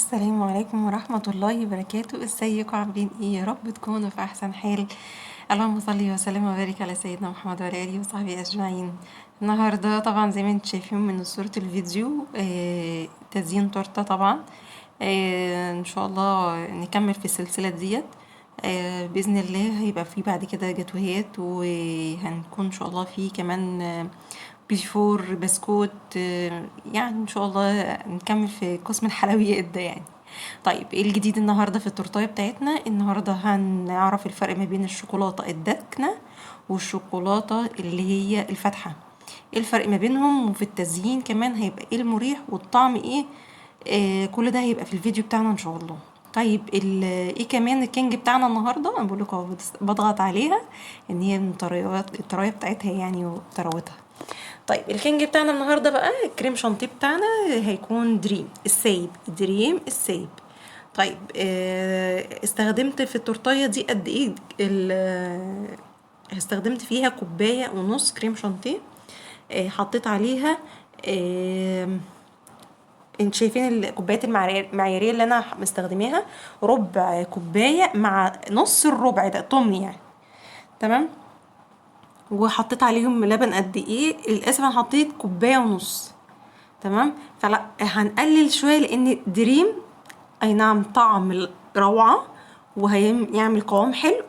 السلام عليكم ورحمة الله وبركاته. ازيكم عاملين ايه؟ يا رب تكونوا في احسن حال. اللهم صل وسلم وبارك على سيدنا محمد وعلى اله وصحبه اجمعين. النهارده طبعا زي ما انتم شايفين من صورة الفيديو تزيين تورته طبعا. ان شاء الله نكمل في السلسلة ديت، باذن الله. هيبقى في بعد كده جاتوهات، وهنكون ان شاء الله في كمان بيفور بسكوت، يعني ان شاء الله نكمل في قسم الحلويات ده يعني. طيب ايه الجديد النهارده في التورتايه بتاعتنا؟ النهارده هنعرف الفرق ما بين الشوكولاتة الداكنة والشوكولاته اللي هي الفاتحة، ايه الفرق ما بينهم، وفي التزيين كمان هيبقى ايه المريح والطعم ايه. كل ده هيبقى في الفيديو بتاعنا ان شاء الله. طيب ايه كمان ال king بتاعنا النهارده؟ انا بقول لكم اهو بضغط عليها ان هي من الطرايه بتاعتها يعني وطراوتها. طيب ال king بتاعنا النهارده بقى الكريم شانتيه بتاعنا هيكون دريم السايب، دريم السايب. طيب استخدمت في التورتايه دي قد ايه؟ استخدمت فيها كوباية ونص كريم شانتيه. حطيت عليها، انتوا شايفين الكوبايات المعياريه اللي انا مستخدماها، ربع كوباية مع نص الربع ده طمن يعني، تمام. وحطيت عليهم لبن قد ايه؟ للاسف انا حطيت كوباية ونص، تمام. فلا هنقلل شوية لان دريم اي نعم طعم روعه وهيعمل قوام حلو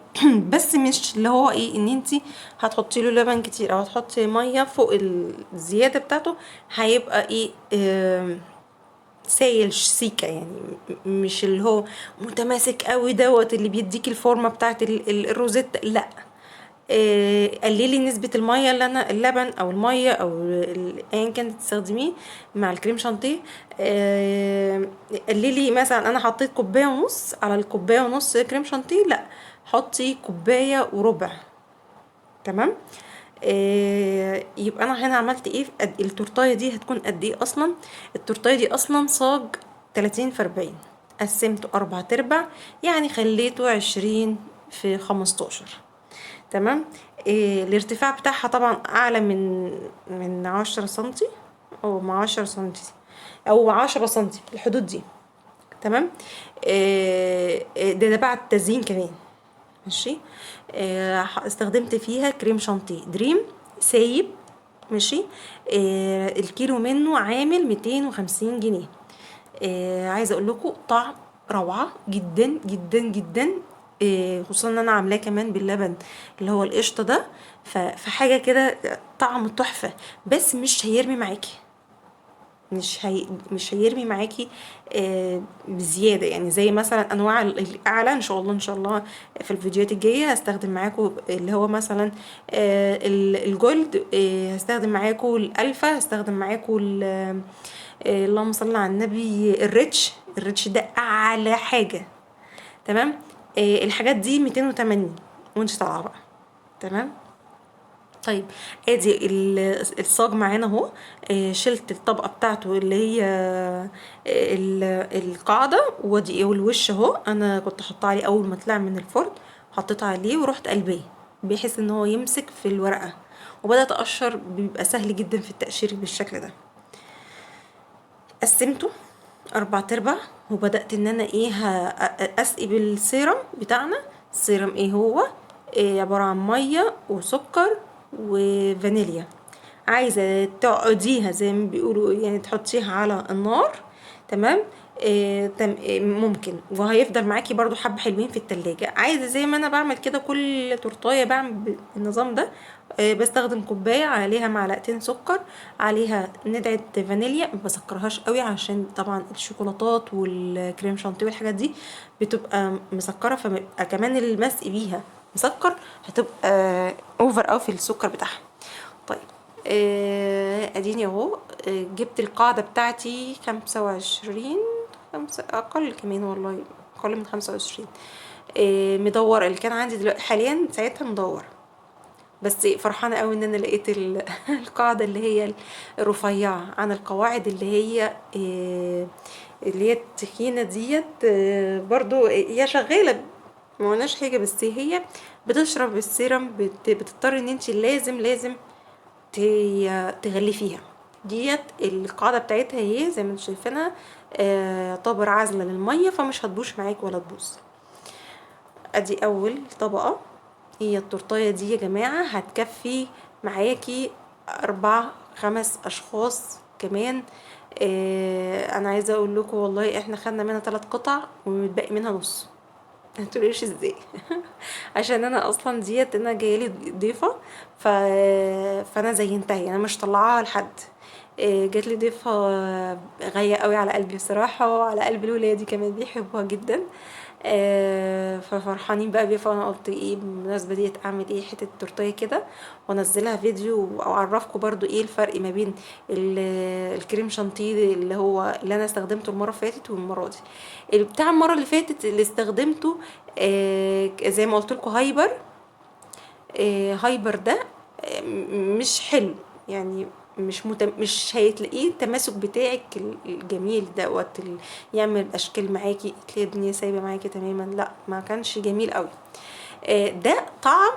بس مش اللي هو ايه ان انتي هتحطي له لبن كتير او هتحطي مية فوق الزيادة بتاعته، هيبقى ايه سايل سيكه يعني، مش اللي هو متماسك قوي دوت اللي بيديكي الفورمة بتاعت الروزيتا. لا، قللي نسبة المية اللي انا اللبن او المية او ايا كان تستخدميه مع الكريم شانتيه. قللي مثلا انا حطيت كوباية ونص على الكوباية ونص كريم شانتيه، لا حطي كوباية وربع، تمام. يبقى انا هنا عملت ايه؟ التورتايه دي هتكون قد ايه اصلا؟ التورتايه دي اصلا صاج 30 في 40، قسمته 4 ارباع يعني خليته 20 في 15، تمام. الارتفاع بتاعها طبعا اعلى من 10 سنتي او مع 10 سنتي او 10 سنتي الحدود دي، تمام. ده بعد تزيين كمان، ماشي. استخدمت فيها كريم شانتيه دريم سايب، ماشي. الكيلو منه عامل 250 جنيه. عايزه اقول لكم طعم روعه جدا جدا جدا، خصوصا ان انا عاملاه كمان باللبن اللي هو القشطه ده، فحاجه كده طعم تحفة. بس مش هيرمي معاكي، مش هيرمي معاكي، بزيادة يعني، زي مثلا انواع الاعلى. ان شاء الله ان شاء الله في الفيديوهات الجاية هستخدم معاكم اللي هو مثلا، الجولد، هستخدم معاكم الالفا، هستخدم معاكم اللهم صل على النبي، الريتش. الريتش ده اعلى حاجة، تمام. الحاجات دي 280 وانت طالعه بقى، تمام. طيب ادي الصاج معانا اهو. شلت الطبقة بتاعته اللي هي، القاعدة، وادي ايه والوش اهو. انا كنت حاطاه عليه اول ما طلع من الفرن، حطيته عليه ورحت قلباه بحيث ان هو يمسك في الورقة، وبدات اقشر. بيبقى سهل جدا في التقشير بالشكل ده. قسمته 4 ارباع، وبدات ان انا ايه اسقي بالسيرم بتاعنا. السيرم ايه هو؟ إيه عبارة عن مية وسكر وفانيليا. عايزه تقعديها زي ما بيقولوا يعني، تحطيها على النار، تمام. ممكن، وهيفضل معاكي برضو حبه حلوين في التلاجة. عايزه زي ما انا بعمل كده كل تورتايه بعمل بالنظام ده، بستخدم كوباية عليها معلقتين سكر، عليها ندعه فانيليا، ما بسكرهاش قوي عشان طبعا الشوكولاتات والكريم شانتيه والحاجات دي بتبقى مسكره، فبيبقى كمان المسق بيها مسكر، هتبقى over قوي في السكر بتاعها. طيب اديني اهو. جبت القاعدة بتاعتي 25، 5 اقل كمان والله، اقل من 25. مدورة اللي كان عندي دلوقتي حاليا ساعتها مدورة، بس فرحانة قوي ان انا لقيت القاعدة اللي هي الرفيعة عن القواعد اللي هي التخينة ديت. برضو هي شغالة ما قلناش حاجة، بس هي بتشرب السيرم، بتضطر ان انت لازم تغلفيها. ديت القاعدة بتاعتها اهي زي ما انتم شايفينها، طابر عازله للمية، فمش هتبوش معاك ولا تبوظ. ادي اول طبقه. هي التورتايه دي يا جماعة هتكفي معاكي 4-5 اشخاص كمان. انا عايزه اقول لكم والله احنا خدنا منها 3 قطع ومتبقي منها نص. ما تقوليش ازاي عشان انا اصلا ديت انا جايلي ضيفه، فانا زينتها، يعني انا مش طلعاها لحد. جات لي ضيفه غالية قوي على قلبي بصراحة، وعلى قلب الولادي كمان بيحبوها جدا، ففرحانين بقى بيها. فانا قلت ايه بالمناسبة ديت اعمل ايه حتة تورتيه كده وانزلها فيديو، واعرفكم برضو ايه الفرق ما بين الكريم شانتيه اللي هو اللي انا استخدمته المرة اللي فاتت والمرة دي. اللي بتاع المرة اللي فاتت اللي استخدمته، زي ما قلت لكم هايبر، هايبر ده، مش حلو، يعني مش هتلاقيه التماسك بتاعك الجميل دوت يعمل اشكال معاكي، تلاقي الدنيا سايبه معاكي تماما. لا ما كانش جميل قوي. ده طعم،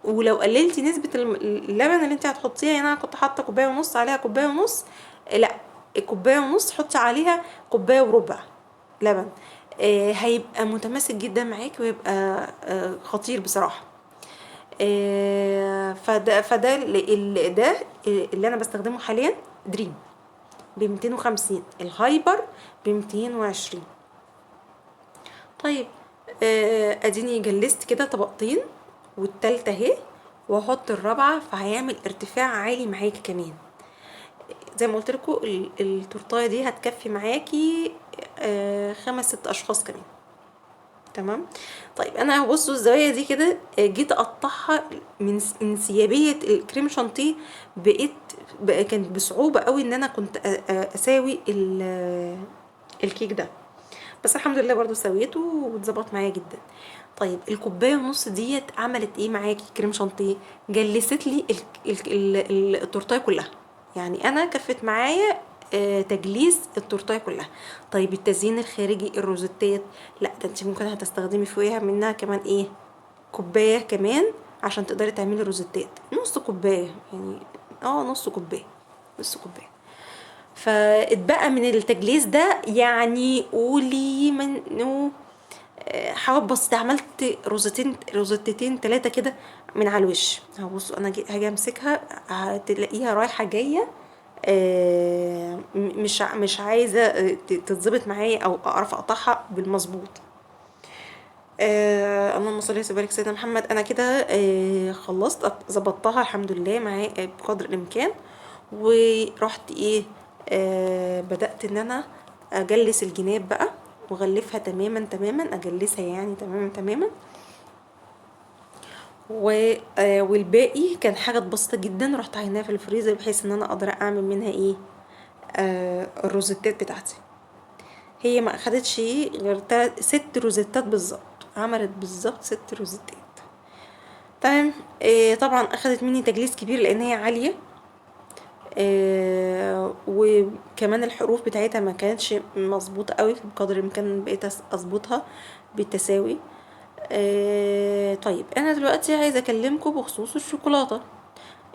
ولو قللتي نسبه اللبن اللي انت هتحطيها، يعني انا كنت حاطه كوباية ونص عليها كوباية ونص، لا كوباية ونص حطي عليها كوباية وربع لبن، هيبقى متماسك جدا معاكي ويبقى، خطير بصراحة. فده ده اللي انا بستخدمه حاليا، دريم بميتين وخمسين، الهايبر بميتين وعشرين. اديني جلست كده طبقتين والتالتة اهي، واحط الرابعة، فهيعمل ارتفاع عالي معاكي كمان. زي ما قلت لكم التورتايه دي هتكفي معاكي، 5-6 اشخاص كمان. تمام. انا بصوا الزوايا دي كده، جيت اقطعها من انسيابيه الكريم شانتيه، كانت بصعوبة قوي ان انا كنت اساوي الكيك ده، بس الحمد لله برضو سويته واتظبط معايا جدا. الكوباية ونص ديت عملت ايه معاكي كريم شانتيه؟ جلست لي التورتايه كلها، يعني انا كفت معايا، تجليس التورتايه كلها. التزيين الخارجي الروزتات، لا ده انت ممكن هتستخدمي فوقيها منها كمان ايه، كوباية كمان عشان تقدري تعملي روزتات، نص كوباية يعني، نص كوباية، نص كوباية. فاتبقى من التجليس ده يعني قولي منه، حاجات بسيطة. عملت روزتين 3 كده من على الوش. هبصوا انا هاجي امسكها هتلاقيها رايحة جاية، مش عايزة، تتظبط معايا او اعرف اقطعها بالمظبوط. اللهم صل وسلم وبارك سيدنا محمد. انا كده، خلصت، ظبطتها الحمد لله معايا، بقدر الامكان، ورحت بدأت ان انا اجلس الجناب بقى واغلفها تماما تماما، اجلسها يعني تماما تماما. والباقي كان حاجة بسيطة جدا، رحت عيناها في الفريزر بحيث ان انا اقدر اعمل منها ايه، الروزتات بتاعتي. هي ما اخدتش غير 6 روزتات بالظبط، عملت بالظبط 6 روزتات. تمام. طبعا اخدت مني تجليس كبير لان هي عالية، وكمان الحروف بتاعتها ما كانتش مظبوطة قوي، بقدر الامكان بقيت اظبطها بالتساوي. انا دلوقتي عايزه اكلمكم بخصوص الشوكولاتة.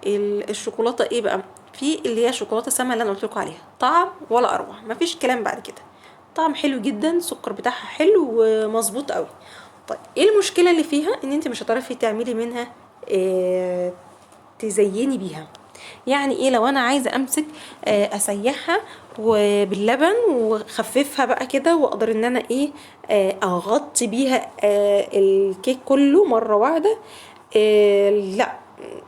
الشوكولاتة ايه بقى؟ في اللي هي شوكولاتة سما اللي انا قلت لكم عليها، طعم ولا اروع، مفيش كلام بعد كده، طعم حلو جدا، السكر بتاعها حلو ومظبوط قوي. ايه المشكلة اللي فيها؟ ان انت مش هتعرفي تعملي منها، تزيني بيها. يعني ايه؟ لو انا عايزه امسك، اسيحها وباللبن واخففها بقى كده، واقدر ان انا ايه، اغطي بيها، الكيك كله مرة واحدة، لا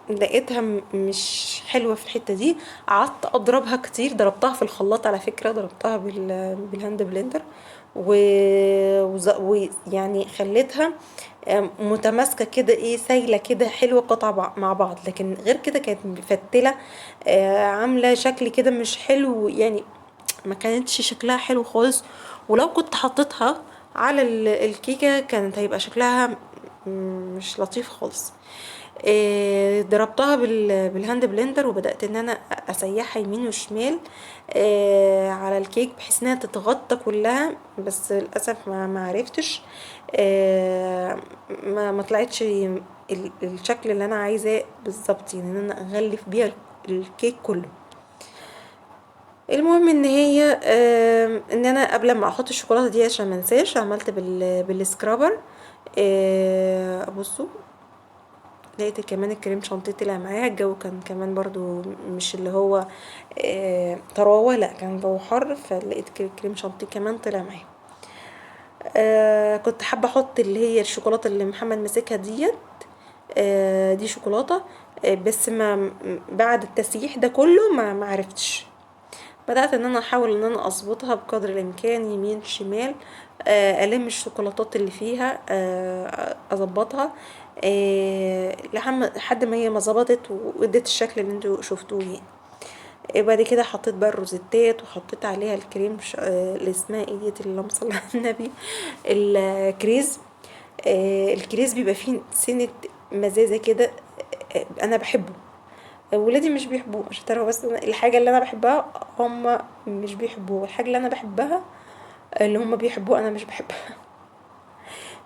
لقيتها مش حلوة في الحتة دي. قعدت اضربها كتير، ضربتها في الخلاط على فكرة، ضربتها بال hand blender، ويعني خليتها، متماسكة كده، ايه، سايله كده حلوة قطعه مع بعض. لكن غير كده كانت مفتله، عامله شكل كده مش حلو، يعني ما كانتش شكلها حلو خالص. ولو كنت حطيتها على الكيكه كانت هيبقى شكلها مش لطيف خالص. ضربتها بال hand blender، وبدأت ان انا اسيحها يمين وشمال، على الكيك بحيث انها تتغطى كلها، بس للاسف ما عرفتش، ما طلعتش الشكل اللي انا عايزاه بالظبط، يعني ان انا اغلف بيها الكيك كله. المهم ان هي ان انا قبل ما احط الشوكولاتة دي عشان ما انساش، عملت بال scraper. بصوا لقيت كمان الكريم شانتيه طلع معايا. الجو كان كمان برضو مش اللي هو طراوه، لا كان جو حر، فلقيت كريم شانتيه كمان طلع معايا. كنت حابة احط اللي هي الشوكولاتة اللي محمد ماسكها ديت، دي شوكولاتة، بس ما بعد التسييح ده كله ما عرفتش. بدات ان انا احاول ان انا اظبطها بقدر الامكان يمين شمال، الم الشوكولاتات اللي فيها، اظبطها، لحد ما هي ما ظبطت وادت الشكل اللي انتوا شفتوه يعني. بعد كده حطيت بقى الروزيتات، وحطيت عليها الكريم اللي اسمها ايه ديت، اللهم صل على النبي، الكريز. الكريز بيبقى فيه سنة مزازة كده، انا بحبه، ولادي مش بيحبوه عشان تعرفوا، بس الحاجة اللي انا بحبها هم مش بيحبوها، والحاجة اللي انا بحبها اللي هم بيحبوها انا مش بحبها.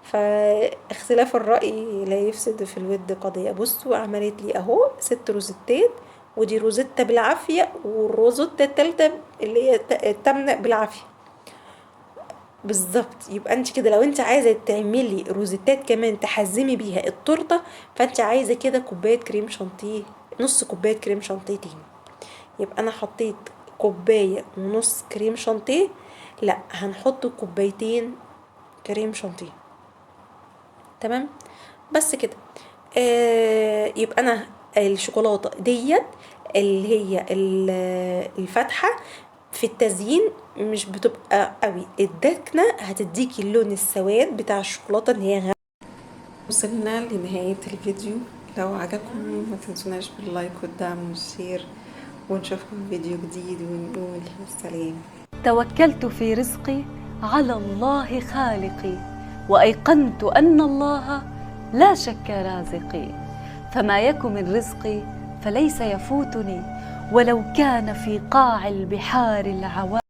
فاختلاف الرأي لا يفسد في الود قضية. بصوا عملت لي اهو 6 روزيتات، ودي روزيتا بالعافية، والروزيتا التالتة اللي هي التامنة بالعافية بالظبط. يبقى انت كده لو انت عايزة تعملي روزيتات كمان تحزمي بيها التورتة، فانت عايزة كده كوباية كريم شانتيه، نص كوباية كريم شانتيه تاني. يبقى انا حطيت كوباية ونص كريم شانتيه، لا هنحط كوبايتين كريم شانتيه، تمام بس كده. يبقى انا الشوكولاتة ديت اللي هي الفاتحة في التزيين مش بتبقى قوي، الداكنة هتديكي اللون السواد بتاع الشوكولاتة ان هي غامقة. وصلنا لنهاية الفيديو، لو عجبكم ما تنسوناش بال like والدعم وال share، ونشوفكم في فيديو جديد، ونقول سلام. توكلت في رزقي على الله خالقي، وأيقنت أن الله لا شك رازقي، فما يك من رزقي فليس يفوتني، ولو كان في قاع البحار العوالي.